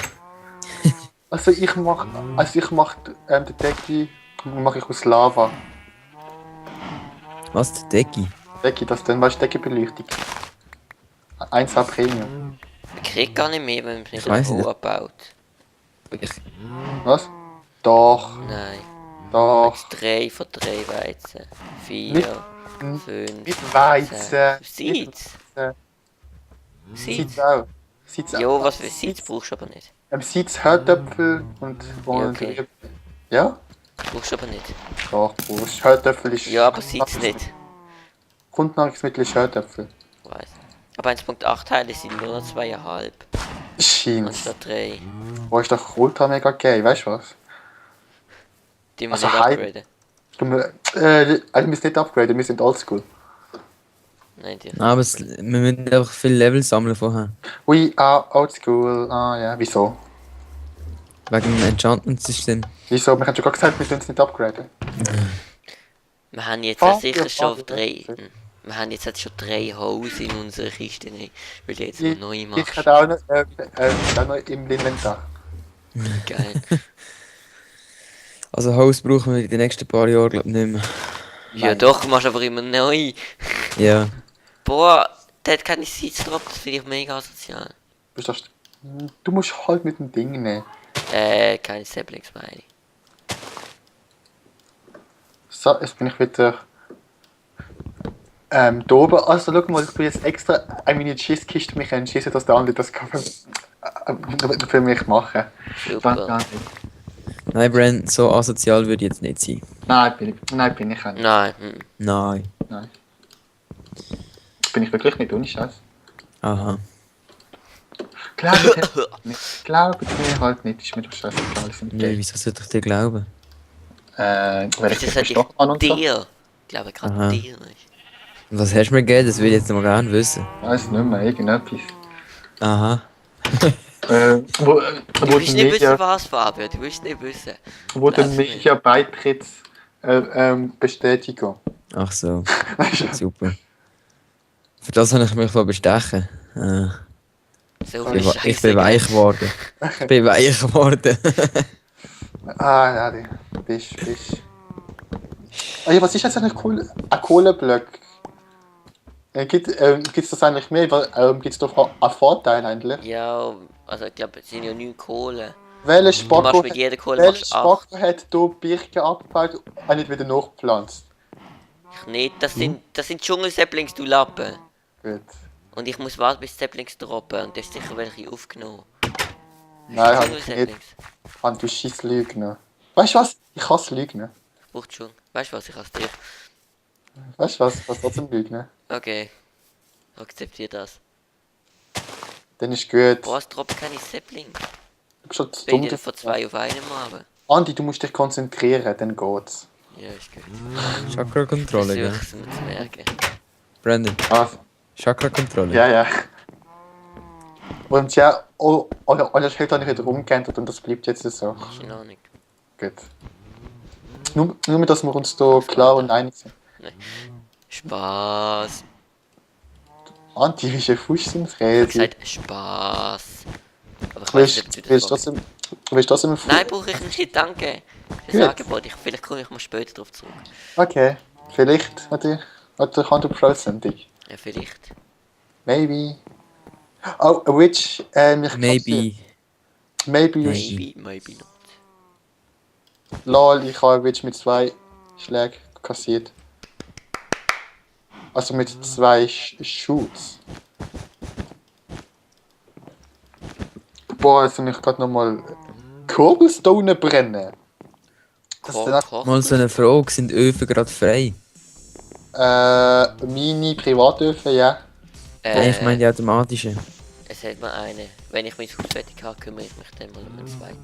[SPEAKER 2] Also ich mach den Decki mache ich aus Lava.
[SPEAKER 3] Was, der Decki?
[SPEAKER 2] Decki, das dann weißt du Deckenbeleuchtung. 1A Premium.
[SPEAKER 1] Man kriegt gar nicht mehr, wenn man es nicht
[SPEAKER 3] weiss
[SPEAKER 1] auf
[SPEAKER 3] nicht.
[SPEAKER 1] abbaut.
[SPEAKER 3] Ich,
[SPEAKER 2] Was? Doch,
[SPEAKER 1] Nein.
[SPEAKER 2] doch.
[SPEAKER 1] 3 von 3 Weizen. 4,
[SPEAKER 2] Nicht-
[SPEAKER 1] 5,
[SPEAKER 2] Mit Weizen.
[SPEAKER 1] Seeds.
[SPEAKER 2] Weizen.
[SPEAKER 1] Seeds.
[SPEAKER 2] Seeds auch. Seeds
[SPEAKER 1] Ja, was für Seeds brauchst du aber nicht.
[SPEAKER 2] Seeds, Hörtöpfel und
[SPEAKER 1] okay.
[SPEAKER 2] Ja?
[SPEAKER 1] Brauchst du aber nicht.
[SPEAKER 2] Doch, brauchst. Hörtöpfel ist...
[SPEAKER 1] Ja, aber Seeds nicht.
[SPEAKER 2] Grundnahrungsmittel ist Hörtöpfel.
[SPEAKER 1] Weiß. Aber 1.8 Teile sind nur noch 2,5.
[SPEAKER 2] Scheint.
[SPEAKER 1] Anstatt 3.
[SPEAKER 2] Wo ist doch ultra mega geil, weißt du was?
[SPEAKER 1] Die wir
[SPEAKER 2] Also
[SPEAKER 1] nicht
[SPEAKER 2] Hype.
[SPEAKER 1] upgraden.
[SPEAKER 2] Wir müssen nicht upgraden, wir sind oldschool.
[SPEAKER 1] Nein, die.
[SPEAKER 3] aber wir müssen einfach viele Level sammeln vorher.
[SPEAKER 2] We are oldschool. Ah ja, wieso?
[SPEAKER 3] Wegen dem Enchantment-System.
[SPEAKER 2] Wieso? Wir haben schon gerade gesagt, wir müssen es nicht upgraden.
[SPEAKER 1] Wir haben jetzt
[SPEAKER 2] Ah,
[SPEAKER 1] sicher
[SPEAKER 2] ja,
[SPEAKER 1] schon
[SPEAKER 2] ah,
[SPEAKER 1] auf
[SPEAKER 2] ja.
[SPEAKER 1] 3. Wir haben jetzt schon 3 Holes in unserer Kiste. Nicht, weil du jetzt
[SPEAKER 2] Ich,
[SPEAKER 1] noch neu
[SPEAKER 2] ich
[SPEAKER 1] machst.
[SPEAKER 2] hätte auch noch im Inventar.
[SPEAKER 1] Geil.
[SPEAKER 3] Also Haus brauchen wir in den nächsten paar Jahren, glaube ich, nicht mehr.
[SPEAKER 1] Ja
[SPEAKER 2] Nein.
[SPEAKER 1] doch, du machst aber immer neu.
[SPEAKER 3] Ja.
[SPEAKER 1] Boah, der hat keine Seeds drauf, das finde ich mega asozial.
[SPEAKER 2] Du musst halt mit dem Ding nehmen.
[SPEAKER 1] Keine Saplings meine ich.
[SPEAKER 2] So, jetzt bin ich wieder da oben. Also schau mal, ich bin jetzt extra eine Mini-Schießkiste mich entschießen, dass der andere das kann für mich machen.
[SPEAKER 1] Super.
[SPEAKER 2] Danke.
[SPEAKER 3] Nein, Brand, so asozial würde ich jetzt nicht sein.
[SPEAKER 2] Nein, bin ich auch nicht.
[SPEAKER 1] Nein.
[SPEAKER 3] Nein.
[SPEAKER 2] Nein. Bin ich wirklich nicht, ohne Scheiß.
[SPEAKER 3] Aha.
[SPEAKER 2] Glaubt mir halt nicht, ist mir doch scheißegal.
[SPEAKER 3] Nee, wieso sollte ich dir glauben?
[SPEAKER 2] Weil ich
[SPEAKER 1] Das
[SPEAKER 2] dich
[SPEAKER 1] hätte
[SPEAKER 2] verstochen habe und
[SPEAKER 1] ich
[SPEAKER 2] so.
[SPEAKER 1] dir. Ich glaube gerade
[SPEAKER 3] Aha.
[SPEAKER 1] dir nicht.
[SPEAKER 3] Was hast du mir gegeben? Das will ich jetzt noch gerne wissen.
[SPEAKER 2] Weiß nicht mehr, irgendetwas.
[SPEAKER 3] Aha.
[SPEAKER 2] Wo
[SPEAKER 1] Du willst nicht wissen,
[SPEAKER 2] der
[SPEAKER 1] was, Fabio. Du willst nicht wissen.
[SPEAKER 2] Media,
[SPEAKER 1] Lass mich.
[SPEAKER 2] Media Beitritts Bestätigung.
[SPEAKER 3] Ach so,
[SPEAKER 2] Weißt du?
[SPEAKER 3] super. Für das habe ich mich bestechen.
[SPEAKER 1] So
[SPEAKER 2] Ich
[SPEAKER 1] viel
[SPEAKER 3] Ich
[SPEAKER 1] Scheiße.
[SPEAKER 3] bin weich geworden. Ich bin weich geworden.
[SPEAKER 2] Ja, du bist. Ah, ja, was ist jetzt eigentlich cool? Ein Kohleblock. Gibt's das eigentlich mehr? Gibt's doch einen Vorteil eigentlich?
[SPEAKER 1] Ja, also ich glaube, es sind ja 9 Kohle.
[SPEAKER 2] Welcher
[SPEAKER 1] Du machst
[SPEAKER 2] Spacko
[SPEAKER 1] mit jeder Kohle machst 8.
[SPEAKER 2] hat hier Birken abgebaut und nicht wieder nachgepflanzt?
[SPEAKER 1] Ich nicht. Das sind Dschungelsäpplings, du Lappen.
[SPEAKER 2] Gut.
[SPEAKER 1] Und ich muss warten, bis Säpplings droppen. Und du hast sicher welche aufgenommen.
[SPEAKER 2] Nein, hab ich nicht.
[SPEAKER 1] Dschungelsäpplings.
[SPEAKER 2] Du scheiß Lügner. Weißt du was? Ich hasse Lügner.
[SPEAKER 1] Braucht schon. Weißt du was, ich hasse dich.
[SPEAKER 2] Weißt du was trotzdem Lügner?
[SPEAKER 1] Okay. Akzeptier das.
[SPEAKER 2] Dann ist gut.
[SPEAKER 1] Boah, es droppt keine Säppling.
[SPEAKER 2] Du bist schon zu
[SPEAKER 1] Wenn
[SPEAKER 2] dumm.
[SPEAKER 1] ich von 2 auf einen haben.
[SPEAKER 2] Andi, du musst dich konzentrieren, dann geht's.
[SPEAKER 1] Ja, ist gut.
[SPEAKER 3] Chakra-Kontrolle, gell?
[SPEAKER 1] Versuch's mir zu merken.
[SPEAKER 3] Brandon,
[SPEAKER 2] Was?
[SPEAKER 3] Chakra-Kontrolle.
[SPEAKER 2] Ja. Und ja, alles Schild habe ich wieder umgeändert und das bleibt jetzt so.
[SPEAKER 1] Keine Ahnung.
[SPEAKER 2] Gut. Nur dass wir uns da klar und einig sind.
[SPEAKER 1] Spaß.
[SPEAKER 2] Andi, wie ist ein Fuß im
[SPEAKER 1] Ich hab
[SPEAKER 2] Reden?
[SPEAKER 1] gesagt Spaß. Aber ich weiß nicht, ob du das
[SPEAKER 2] Willst
[SPEAKER 1] magst.
[SPEAKER 2] du trotzdem einen
[SPEAKER 1] Nein, brauche ich nicht, danke. Das
[SPEAKER 2] Gut.
[SPEAKER 1] Angebot, vielleicht komme ich mal später drauf zurück.
[SPEAKER 2] Okay, vielleicht hat er 100%.
[SPEAKER 1] Ja, vielleicht.
[SPEAKER 2] Maybe. Oh, a witch, mich
[SPEAKER 3] Maybe.
[SPEAKER 2] Maybe you
[SPEAKER 1] Maybe not.
[SPEAKER 2] Lol, ich habe einen Witch mit 2 Schlägen kassiert. Also mit 2 Shoots. Boah, jetzt habe ich gerade nochmal Cobblestone brennen. Das ist dann
[SPEAKER 3] Mal so eine Frage, sind Öfen gerade frei?
[SPEAKER 2] meine Privatöfen, ja.
[SPEAKER 3] Nein, ich meine die automatischen.
[SPEAKER 1] Es hat mal eine. Wenn ich mein Haus fertig habe, kümmere ich mich dann mal um einen zweiten.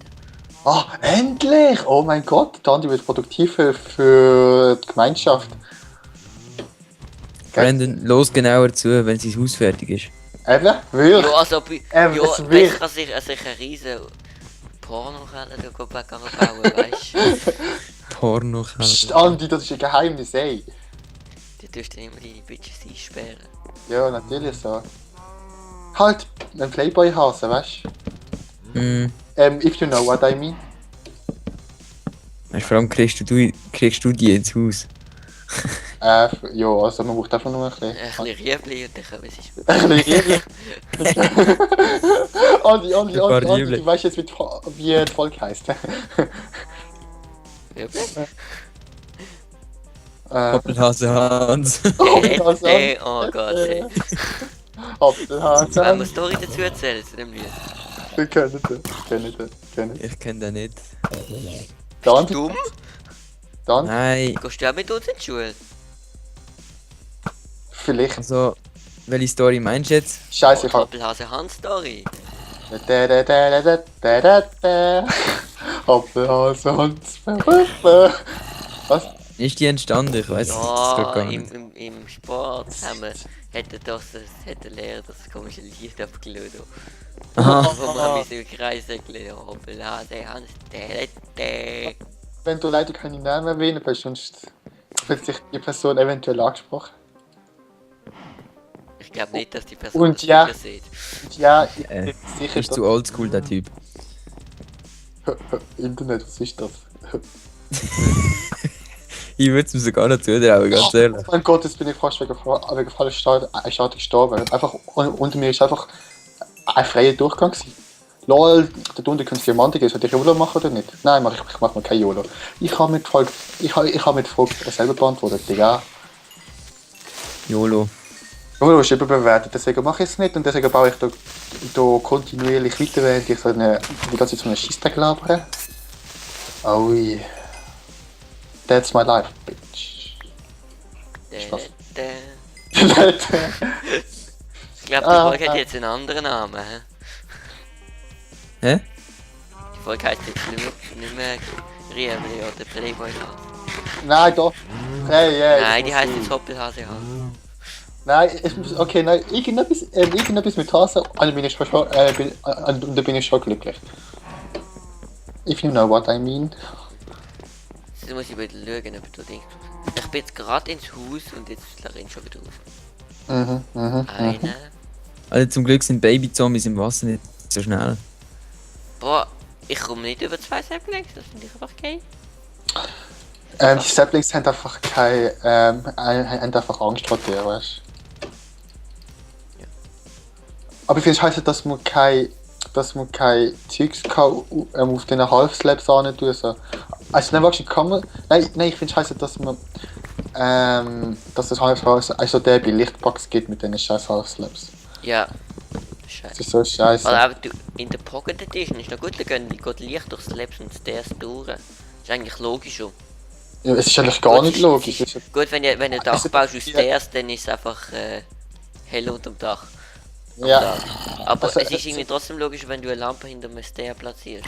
[SPEAKER 2] Ah, endlich! Oh mein Gott, der Andi wird produktiv für die Gemeinschaft.
[SPEAKER 3] Brandon, los genauer zu, wenn sein Haus fertig ist.
[SPEAKER 2] Eben,
[SPEAKER 1] Ja,
[SPEAKER 2] wirklich.
[SPEAKER 1] also, ja,
[SPEAKER 2] Es
[SPEAKER 1] weißt,
[SPEAKER 2] wird.
[SPEAKER 1] kann sich eine riesen Porno-Kelle da bauen, weißt du?
[SPEAKER 3] Porno.
[SPEAKER 2] Psst, Andi, das ist ein Geheimnis, ey.
[SPEAKER 1] Du tust dann immer deine Bitches einsperren.
[SPEAKER 2] Ja, natürlich so. Halt, ein Playboy-Hase, weißt
[SPEAKER 3] Mhm.
[SPEAKER 2] du? If you know what I mean.
[SPEAKER 3] Weißt, vor allem kriegst du die ins Haus.
[SPEAKER 2] Ja, also man braucht einfach nur ein bisschen.
[SPEAKER 1] Ein bisschen Riebli und dann können wir sie spielen.
[SPEAKER 2] Ein bisschen Riebli. Andi,
[SPEAKER 3] Ein paar Riebli.
[SPEAKER 2] du weißt jetzt, wie die Folge heisst.
[SPEAKER 1] Riebli?
[SPEAKER 3] Doppelhase Hans.
[SPEAKER 1] Hey, oh Gott, ey.
[SPEAKER 2] Apfelhase.
[SPEAKER 1] Wollen wir eine Story dazu erzählen zu dem Lied?
[SPEAKER 2] Wir kennen den.
[SPEAKER 3] Ich kenne den nicht.
[SPEAKER 2] Dann,
[SPEAKER 1] Dumm?
[SPEAKER 2] dann,
[SPEAKER 3] Nein.
[SPEAKER 1] Gehst du auch mit uns in die Schule?
[SPEAKER 2] vielleicht.
[SPEAKER 3] Also, welche Story meinst du jetzt?
[SPEAKER 2] Scheiße, ich hab.
[SPEAKER 1] Doppelhase Hans-Story.
[SPEAKER 2] Apfelhase Hans. Was?
[SPEAKER 3] Ist die entstanden? Ich weiß es
[SPEAKER 1] Ja,
[SPEAKER 3] grad gar nicht.
[SPEAKER 1] im Sport hätte der Lehrer das komische Lied abgeladen.
[SPEAKER 3] Aha.
[SPEAKER 1] Wo wir mit dem Kreis erklären, Doppelhase Hans.
[SPEAKER 2] Wenn du leider keine Namen erwähnen willst, sonst wird sich die Person eventuell angesprochen.
[SPEAKER 1] Ich glaube nicht, dass die Person
[SPEAKER 2] Und
[SPEAKER 1] das
[SPEAKER 2] ja.
[SPEAKER 1] sicher sieht.
[SPEAKER 2] Und ja, ich bin
[SPEAKER 3] Das
[SPEAKER 2] sicher,
[SPEAKER 3] ist zu oldschool, der Typ.
[SPEAKER 2] Internet, was ist das?
[SPEAKER 3] Ich würde es mir sogar nicht zutrauen, ganz ehrlich.
[SPEAKER 2] Oh mein Gott, jetzt bin ich fast wegen falschen Start gestorben. Einfach, unter mir ist einfach ein freier Durchgang gewesen. Lol, da unten können es Diamanten geben. Soll ich YOLO machen oder nicht? Nein, ich mach mal kein YOLO. Ich habe mir die Frage selber beantwortet, Digga.
[SPEAKER 3] YOLO.
[SPEAKER 2] YOLO ist überbewertet, deswegen mache ich es nicht und deswegen baue ich da kontinuierlich weiter, während ich die ganze Zeit so einen Scheissdreck labere. Oh yeah. That's my life, bitch. Spaß.
[SPEAKER 1] Ich glaube, die Folge hat jetzt einen anderen Namen.
[SPEAKER 3] Hä?
[SPEAKER 1] Die Folge heisst jetzt nicht mehr Riebli oder Playboy Hase.
[SPEAKER 2] Nein, doch. Hey,
[SPEAKER 1] Nein, die heisst jetzt Doppelhase Hase.
[SPEAKER 2] Nein, irgendetwas mit Hase, und da bin ich schon glücklich. If you know what I mean.
[SPEAKER 1] Jetzt muss ich wieder schauen, ob du denkst. Ich bin jetzt gerade ins Haus und jetzt ist Larin schon wieder raus. Eine.
[SPEAKER 3] Also zum Glück sind Baby-Zombies im Wasser nicht so schnell.
[SPEAKER 1] Boah, ich komme nicht über 2 Saplings, das finde ich einfach geil.
[SPEAKER 2] Die Saplings haben einfach haben einfach Angst vor dir, weißt du?
[SPEAKER 1] Ja.
[SPEAKER 2] Aber ich finde es scheiße, dass man kein Zeugs kann, auf den Half-Slabs an tun. So. Also nicht kann man. Nein, ich finde es scheiße, dass man dass es also der bei Lichtbox geht mit den scheiß Half-Slabs.
[SPEAKER 1] Ja.
[SPEAKER 2] Das
[SPEAKER 1] Scheiße.
[SPEAKER 2] ist so scheiße.
[SPEAKER 1] Aber du, in der Pocket Edition ist noch gut, da geht Licht durchs Labs und Stairs durch. Das ist eigentlich logisch schon.
[SPEAKER 2] Ja, es ist eigentlich gar nicht logisch. Es ist-
[SPEAKER 1] Gut, wenn du ein Dach
[SPEAKER 2] Also,
[SPEAKER 1] baust aus
[SPEAKER 2] ja.
[SPEAKER 1] Stairs, dann ist es einfach hell unterm Dach.
[SPEAKER 2] Ja,
[SPEAKER 1] Aber
[SPEAKER 2] Also,
[SPEAKER 1] es ist irgendwie trotzdem logisch, wenn du eine Lampe hinter einem Stair platzierst.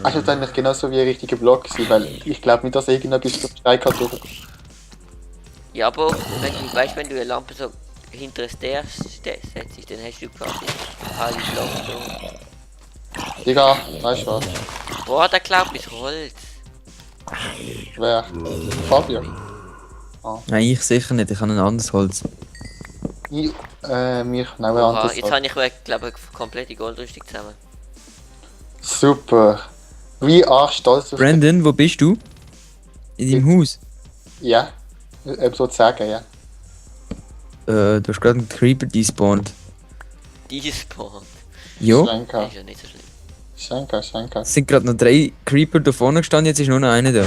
[SPEAKER 2] also dann eigentlich genauso wie ein richtiger Block gewesen, weil ich glaube nicht, dass irgendetwas durch den Stein kann durch.
[SPEAKER 1] Ja, aber wenn du eine Lampe so hinter ein Stair setzt, dann hast du quasi alle Block so.
[SPEAKER 2] Digga, weißt du was?
[SPEAKER 1] Boah, der klaut bis Holz.
[SPEAKER 2] Wer? Fabio?
[SPEAKER 3] Nein, ich sicher nicht, ich habe ein anderes Holz.
[SPEAKER 2] Ich, mich, nein, wer
[SPEAKER 1] Oha,
[SPEAKER 2] anderes.
[SPEAKER 1] jetzt habe ich, glaube ich, eine komplette Goldrüstung zusammen.
[SPEAKER 2] Super. Wie arg stolz auf
[SPEAKER 3] Brandon, wo bist du? In deinem Haus?
[SPEAKER 2] Ja, sozusagen, ja.
[SPEAKER 3] Du hast gerade einen Creeper despawned.
[SPEAKER 1] Die spawnt.
[SPEAKER 3] Jo,
[SPEAKER 2] Schenker,
[SPEAKER 1] Ist ja nicht so schlimm.
[SPEAKER 2] Schenker.
[SPEAKER 3] es sind gerade noch 3 Creeper da vorne gestanden, jetzt ist nur noch einer da.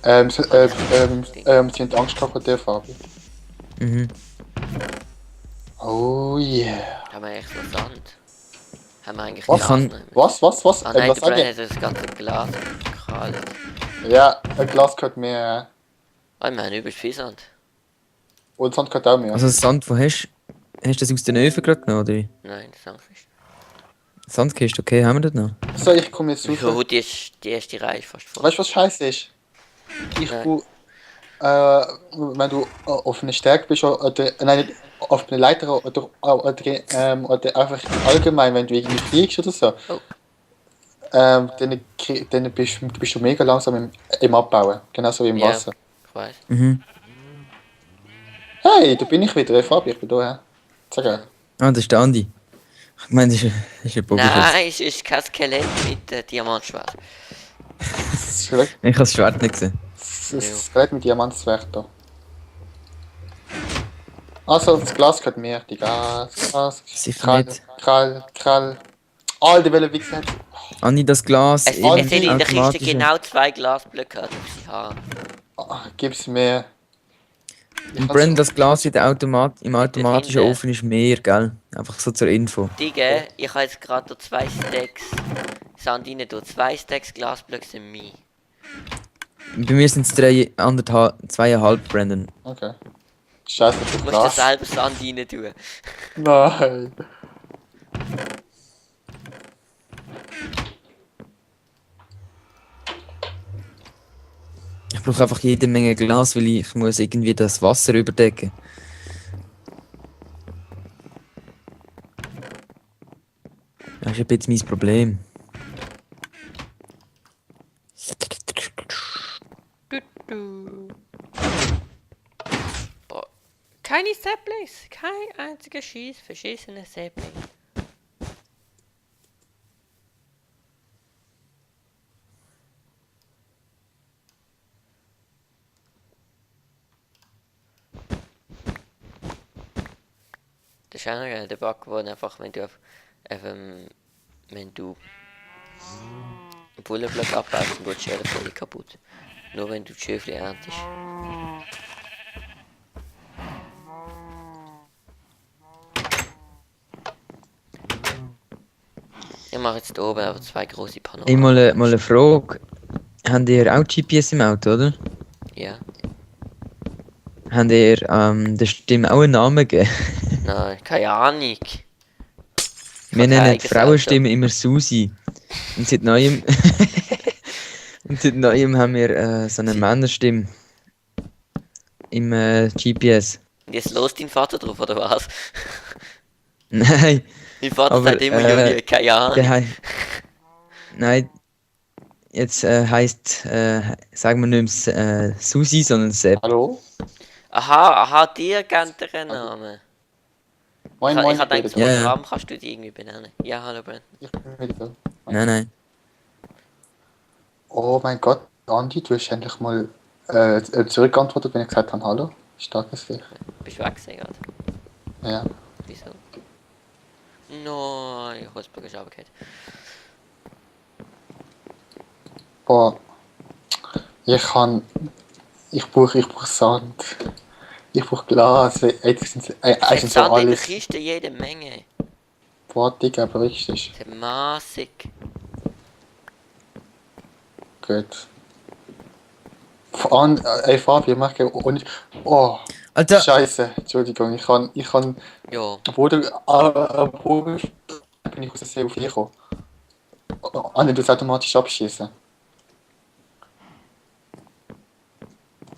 [SPEAKER 2] Sie haben Angst gehabt vor dir, Fabio.
[SPEAKER 3] Mhm.
[SPEAKER 2] Oh yeah.
[SPEAKER 1] Haben wir eigentlich noch Sand? Haben wir eigentlich
[SPEAKER 2] Was?
[SPEAKER 1] Glas
[SPEAKER 3] kann-
[SPEAKER 1] noch?
[SPEAKER 2] Was?
[SPEAKER 1] Ah nein,
[SPEAKER 2] Was
[SPEAKER 1] der
[SPEAKER 2] sag
[SPEAKER 1] Brian
[SPEAKER 2] ich?
[SPEAKER 1] hat das ganze Glas gekrallt.
[SPEAKER 2] Ja, ein Glas gehört mehr.
[SPEAKER 1] Oh, wir haben übelst viel Sand.
[SPEAKER 2] Und Sand gehört auch mehr.
[SPEAKER 3] Also Sand, wo hast du? Hast du das aus den Öfen gerade genommen, oder wie?
[SPEAKER 1] Nein, Sandfisch.
[SPEAKER 3] Sandkiste, okay, haben wir das noch?
[SPEAKER 2] So, ich komme jetzt
[SPEAKER 1] Ich
[SPEAKER 2] raus.
[SPEAKER 1] hole die erste Reihe fast vor.
[SPEAKER 2] Weißt du, was scheiße ist? Ich
[SPEAKER 1] Nein.
[SPEAKER 2] brauche wenn du auf einer Stärke bist oder nein, nicht auf einer Leiter oder einfach allgemein, wenn du irgendwie fliegst oder so,
[SPEAKER 1] Oh.
[SPEAKER 2] dann bist du mega langsam im Abbauen, genauso wie im
[SPEAKER 1] Ja.
[SPEAKER 2] Wasser.
[SPEAKER 1] Ich weiß.
[SPEAKER 3] Mhm.
[SPEAKER 2] Hey, da bin ich wieder, Fabi, ich bin da, ja. Sag ja.
[SPEAKER 3] Ah, das ist der Andi. Ich meine, das ist ein Bogenschütze.
[SPEAKER 1] Nein, es ist kein Skelett mit Diamantschwert.
[SPEAKER 2] Das Skelett,
[SPEAKER 3] Ich habe das Schwert nicht gesehen.
[SPEAKER 2] das Skelett mit Diamantswert da. Also, das Glas gehört mir, die Glas.
[SPEAKER 3] Sicher
[SPEAKER 2] Krall,
[SPEAKER 3] nicht.
[SPEAKER 2] Krall. Alter, welche Wichser hat.
[SPEAKER 3] Andi, das Glas
[SPEAKER 1] Es
[SPEAKER 3] im
[SPEAKER 1] sind in der Kiste
[SPEAKER 3] automatischen...
[SPEAKER 1] genau 2 Glasblöcke, die sie haben.
[SPEAKER 2] Gib's mir.
[SPEAKER 3] Und Brandon, das Glas im automatischen
[SPEAKER 1] Hinten.
[SPEAKER 3] Ofen ist mehr, gell? Einfach so zur Info.
[SPEAKER 1] Digga, ich habe jetzt gerade 2 Stacks Sand rein, 2 Stacks Glasblöcke sind mir.
[SPEAKER 3] Bei mir sind es 2,5, Brandon.
[SPEAKER 2] Okay. Scheiße,
[SPEAKER 1] Du
[SPEAKER 2] für
[SPEAKER 1] musst dir
[SPEAKER 2] Glas.
[SPEAKER 1] selber Sand rein tun.
[SPEAKER 2] Nein.
[SPEAKER 3] Ich brauche einfach jede Menge Glas, weil ich muss irgendwie das Wasser überdecken. Das ist ein bisschen mein Problem.
[SPEAKER 1] Boah. Keine Saplings, kein einziger verschissener Sapling. Das ist auch noch der Bug, wo einfach, wenn du wenn du einen Bullenblock abbaust, dann geht die Schere voll kaputt. Nur wenn du die Schöfli erntest. Ich mache jetzt oben aber 2 große
[SPEAKER 3] Ey,
[SPEAKER 1] Panoramen.
[SPEAKER 3] mal eine Frage. Habt ihr auch GPS im Auto, oder?
[SPEAKER 1] Ja.
[SPEAKER 3] Habt ihr der Stimme auch einen Namen gegeben?
[SPEAKER 1] Nein, keine Ahnung.
[SPEAKER 3] Wir
[SPEAKER 1] kein
[SPEAKER 3] nennen die
[SPEAKER 1] eigenes
[SPEAKER 3] Frauenstimme immer Susi. Und seit neuem... Und seit neuem haben wir so eine Männerstimme. Im GPS.
[SPEAKER 1] Und jetzt los dein Vater drauf, oder was?
[SPEAKER 3] Nein,
[SPEAKER 1] Mein Vater
[SPEAKER 3] aber,
[SPEAKER 1] sagt immer, ja, keine
[SPEAKER 3] der
[SPEAKER 1] Ahnung.
[SPEAKER 3] Nein, jetzt heisst, sagen wir nicht mehr Susi, sondern Sepp.
[SPEAKER 2] Hallo?
[SPEAKER 1] Aha, dir kennt er einen Namen.
[SPEAKER 2] Moin,
[SPEAKER 1] Ich
[SPEAKER 2] moin.
[SPEAKER 1] habe gedacht,
[SPEAKER 3] Ja,
[SPEAKER 1] zum
[SPEAKER 3] ja.
[SPEAKER 1] Programm kannst du die irgendwie benennen. Ja, hallo Brent.
[SPEAKER 2] Ich bin wieder da.
[SPEAKER 3] Nein.
[SPEAKER 2] Oh mein Gott, Andi, du hast endlich mal zurückgeantwortet, wenn ich gesagt habe, hallo. Starkes Dich.
[SPEAKER 1] Bist du weg gewesen gerade?
[SPEAKER 2] Ja.
[SPEAKER 1] Wieso? Nein, ich habe es runtergefallen.
[SPEAKER 2] Boah. Ich brauche Sand. Ich brauche Glas. Jetzt sind
[SPEAKER 1] Es
[SPEAKER 2] eigentlich so
[SPEAKER 1] Sand in der
[SPEAKER 2] alles
[SPEAKER 1] Kiste jede Menge.
[SPEAKER 2] fertig, aber richtig.
[SPEAKER 1] Das ist massig.
[SPEAKER 2] Gut. Ey Fabi, mach und oh,
[SPEAKER 3] Alter,
[SPEAKER 2] Scheiße, Entschuldigung, ich kann
[SPEAKER 1] Ja,
[SPEAKER 2] obwohl bin ich aus der See auf dich gekommen. Du es automatisch abschießen.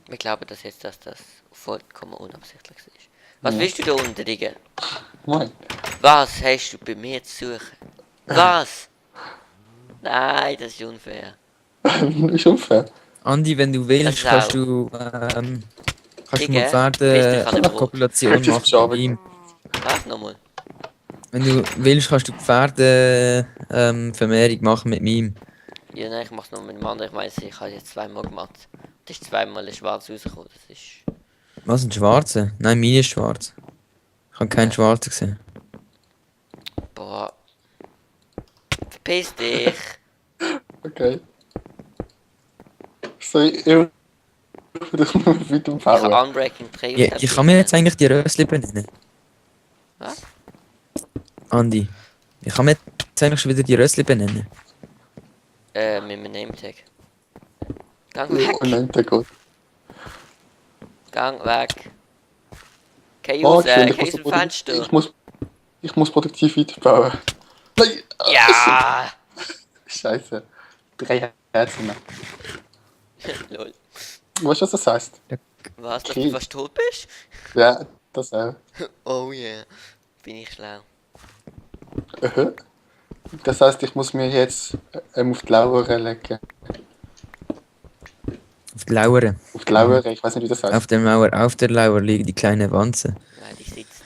[SPEAKER 1] wir glauben das jetzt, dass das vollkommen unabsichtlich ist. Was
[SPEAKER 2] Ja.
[SPEAKER 1] willst du da unten, Digga?
[SPEAKER 2] Moin.
[SPEAKER 1] Was hast du bei mir zu suchen? Was? Nein, das ist unfair.
[SPEAKER 2] Ist unfair.
[SPEAKER 3] Andi, wenn du willst,
[SPEAKER 1] Das
[SPEAKER 3] kannst
[SPEAKER 1] auch.
[SPEAKER 3] du
[SPEAKER 1] Digga,
[SPEAKER 3] mal
[SPEAKER 1] bist du an der Brot?
[SPEAKER 3] Kopulation
[SPEAKER 2] Könntest du
[SPEAKER 3] machen
[SPEAKER 2] schauen.
[SPEAKER 3] mit ihm.
[SPEAKER 1] Was nochmal?
[SPEAKER 3] Wenn du willst, kannst du Vermehrung machen mit ihm.
[SPEAKER 1] Ja, nein, ich mach's nur mit dem anderen. Ich weiß, ich habe jetzt 2-mal gemacht. Das ist 2-mal ein Schwarz rausgekommen. Das ist.
[SPEAKER 3] Was, ein schwarzer? Nein, meine ist schwarz. Ich habe keinen schwarzen gesehen.
[SPEAKER 1] Boah. Verpiss dich!
[SPEAKER 2] Okay. So, ich will dich nur mit dem
[SPEAKER 1] Ich habe
[SPEAKER 2] Power.
[SPEAKER 1] Unbreaking 3 auf
[SPEAKER 3] Ja,
[SPEAKER 1] der
[SPEAKER 3] ich kann mir jetzt
[SPEAKER 1] Bühne.
[SPEAKER 3] eigentlich die Rössli benennen.
[SPEAKER 1] Was?
[SPEAKER 3] Andi, ich kann mir jetzt eigentlich schon wieder die Rössli benennen.
[SPEAKER 1] Mit einem Nametag. Gang weg!
[SPEAKER 2] Oh nein, der Gott.
[SPEAKER 1] Gang weg! Geh
[SPEAKER 2] Oh,
[SPEAKER 1] raus,
[SPEAKER 2] schön,
[SPEAKER 1] geh aus dem Fenster!
[SPEAKER 2] ich muss produktiv weiterbauen. Nein!
[SPEAKER 1] Ja!
[SPEAKER 2] Scheiße. 3 Herzen.
[SPEAKER 1] Lol.
[SPEAKER 2] Weißt du, was das heißt?
[SPEAKER 1] Was, dass du
[SPEAKER 2] Krieg.
[SPEAKER 1] fast tot bist?
[SPEAKER 2] Ja, das auch.
[SPEAKER 1] Oh yeah. Bin ich schlau.
[SPEAKER 2] Aha. Das heißt, ich muss mir jetzt auf die Lauer legen.
[SPEAKER 3] Auf die Lauer.
[SPEAKER 2] Auf die Lauer, ich weiß nicht, wie das heißt.
[SPEAKER 3] Auf der Lauer liegt die kleine Wanze.
[SPEAKER 1] Nein, die sitzt.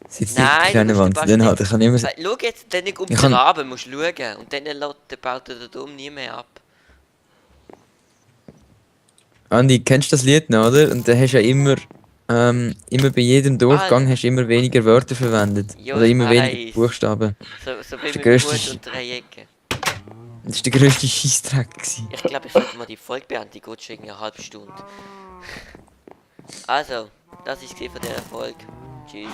[SPEAKER 3] Sitzt
[SPEAKER 1] Nein,
[SPEAKER 3] nicht die kleine
[SPEAKER 1] du musst
[SPEAKER 3] Wanze.
[SPEAKER 1] den
[SPEAKER 3] Dann halt, ich kann immer
[SPEAKER 1] Weil, schau jetzt, dann um
[SPEAKER 3] Ich
[SPEAKER 1] den
[SPEAKER 3] kann-
[SPEAKER 1] Raben musst du schauen. Und dann baut er den Dom nie mehr ab.
[SPEAKER 3] Andi, kennst du das Lied noch, oder? Und da hast du ja immer bei jedem Durchgang hast du immer weniger Wörter verwendet.
[SPEAKER 1] Ja,
[SPEAKER 3] Oder
[SPEAKER 1] ich
[SPEAKER 3] immer weniger
[SPEAKER 1] weiss.
[SPEAKER 3] Buchstaben.
[SPEAKER 1] So wie
[SPEAKER 3] der
[SPEAKER 1] mit
[SPEAKER 3] grösste
[SPEAKER 1] Gut
[SPEAKER 3] Sch-
[SPEAKER 1] und Dreiecken.
[SPEAKER 3] Das war der grösste Scheissdreck.
[SPEAKER 1] Ich glaube, ich sollte mal die Folge beenden, die geht schon irgendwie eine halbe Stunde. Also, das ist von der Erfolg. Tschüss.